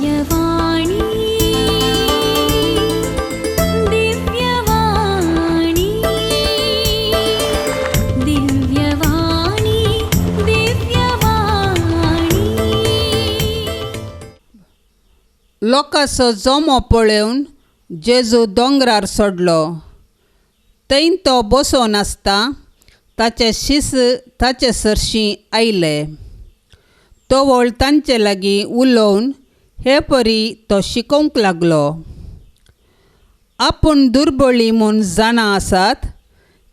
दिव्यवाणी दिव्यवाणी दिव्यवाणी दिव्यवाणी. लोकांचो जमो पळोवन जेजू दोंगरार सोडलो. थंय तो बसोन आसता ताचे शीस ताचे सरशीं आयले. तवळ तांचे लागीं उलोवन हे परी तो शिकोवंक लागलो. आपूण दुर्बळी म्हूण जाणा आसात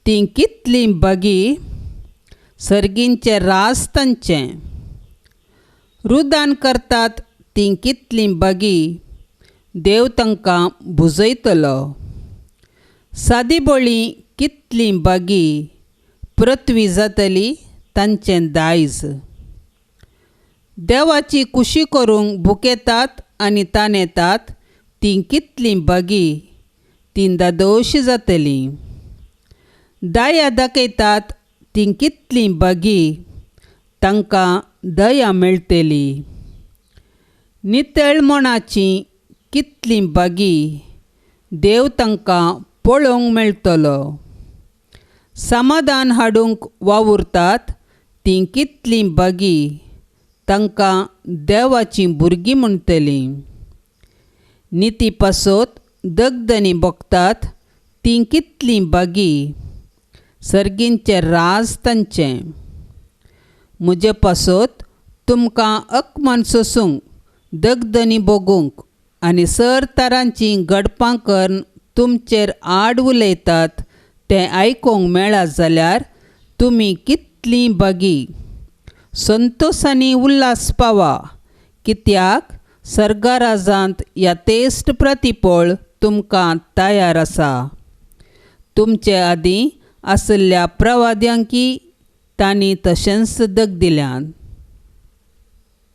तीं कितलीं बगी, सर्गींचें राज तांचें. रुदान करतात तीं कितलीं बगी, देव तांकां भुजयतलो. सादी बळी कितलीं बगी, पृथ्वी जातली तांचें दायज. देवाची कुशी करूंक भुकेतात आनी तानेतात तीं कितलीं बगी, तीं दादोशी जातलीं. दया दाखयतात तीं कितलीं बगी, तांकां दया मेळटली. नितळ मनाची कितलीं बगी, देव तांकां पळोवंक मेळटलो. समाधान हाडूंक वावुरतात तीं कितलीं बगी, तांकां देवाचीं भुरगीं म्हणटलीं. निती पासत दगदनी भोगतात तीं कितलीं बगी, सर्गींचें राज तांचें. म्हजे पासत तुमकां अकमान सोसूंक, दगदनी भोगूंक आनी सर तरांचीं गडपां करून तुमचेर आड उलयतात तें आयकूंक मेळत जाल्यार तुमी कितलीं बगी. संतोसांनी उल्हास पावा, कित्याक सर्गराजांत यथेश्ट प्रतिपळ तुमकां तयार आसा. तुमचे आदीं आशिल्ल्या प्रवाद्यांकी तांणी तशेंच दग दिल्यान.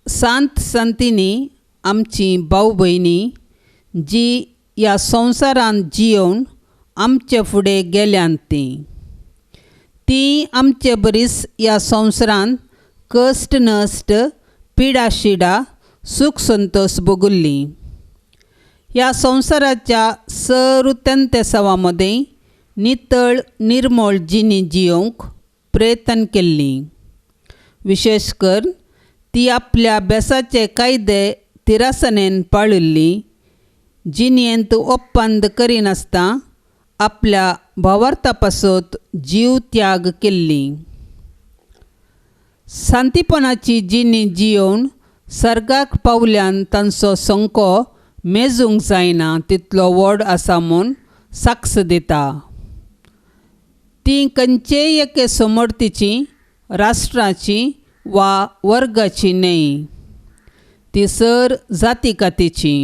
सांत संतींनी आमची भाव भयणी जी ह्या संवसारांत जियोवन आमचे फुडें गेल्यांत तीं तीं आमचे बरीच ह्या संवसारांत कश्ट नश्ट पिडा शिडा सूख संतोष भोगुल्लीं. ह्या संवसाराच्या सरुत्यंतेसांवा मदें नितळ निर्मळ जिणी जियोवंक प्रयत्न केल्लीं. विशेश करून ती आपल्या बेसाचे कायदे तिरासनेन पाळिल्ली, जिणेंत ओप्पंद करिनासतना आपल्या भावार्था पासत जीव त्याग केल्ली. शांतीपणाची जिणी जियोवन सर्गाक पावल्यान तांचो संको मेजूंक जायना तितलो व्हड आसा म्हूण साक्ष दिता. तीं खंयचेय एके समर्थीची, राष्ट्राची वा वर्गाची न्हय, ती सर जाती कातीची.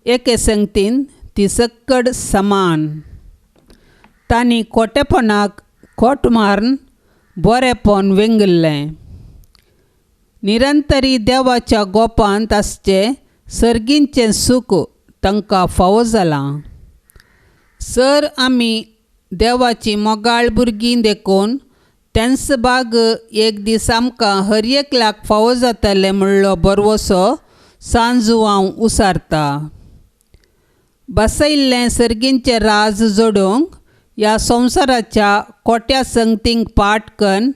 एके संगतीन ती सक्कड समान. तांणी खोटेपणाक खोट मारून बरेंपण वेंगिल्लें. निरंतरी देवाच्या गोपांत आसचें सर्गींचें सूख तांकां फावो जालां. सर आमी देवाची मोगाळ भुरगीं देखून तेंच बाग एक दीस आमकां हर एकल्याक फावो जातलें म्हणलो भरवसो सांजू हांव उसारता. बसयल्लें सर्गींचें राज जोडूंक ह्या संवसाराच्या खोट्या संगतींक पाट कन्न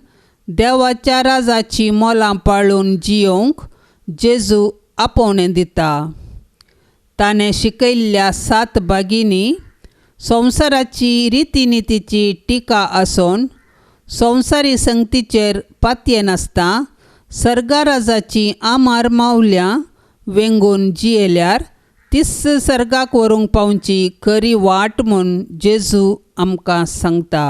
देवाच्या राजाचीं मोलां पाळून जियोवंक जेजू आपोवणें दिता. ताणें शिकयल्ल्या सात बागींनी संवसाराची रितीनितीची टिका आसून संवसारी संगतीचेर पातयेनासतना सर्गराजाचीं आमार मावल्यां वेंगून जियेल्यार तीच सर्गाक व्हरूंक पावची खरी वाट म्हूण जेजू आमकां सांगता.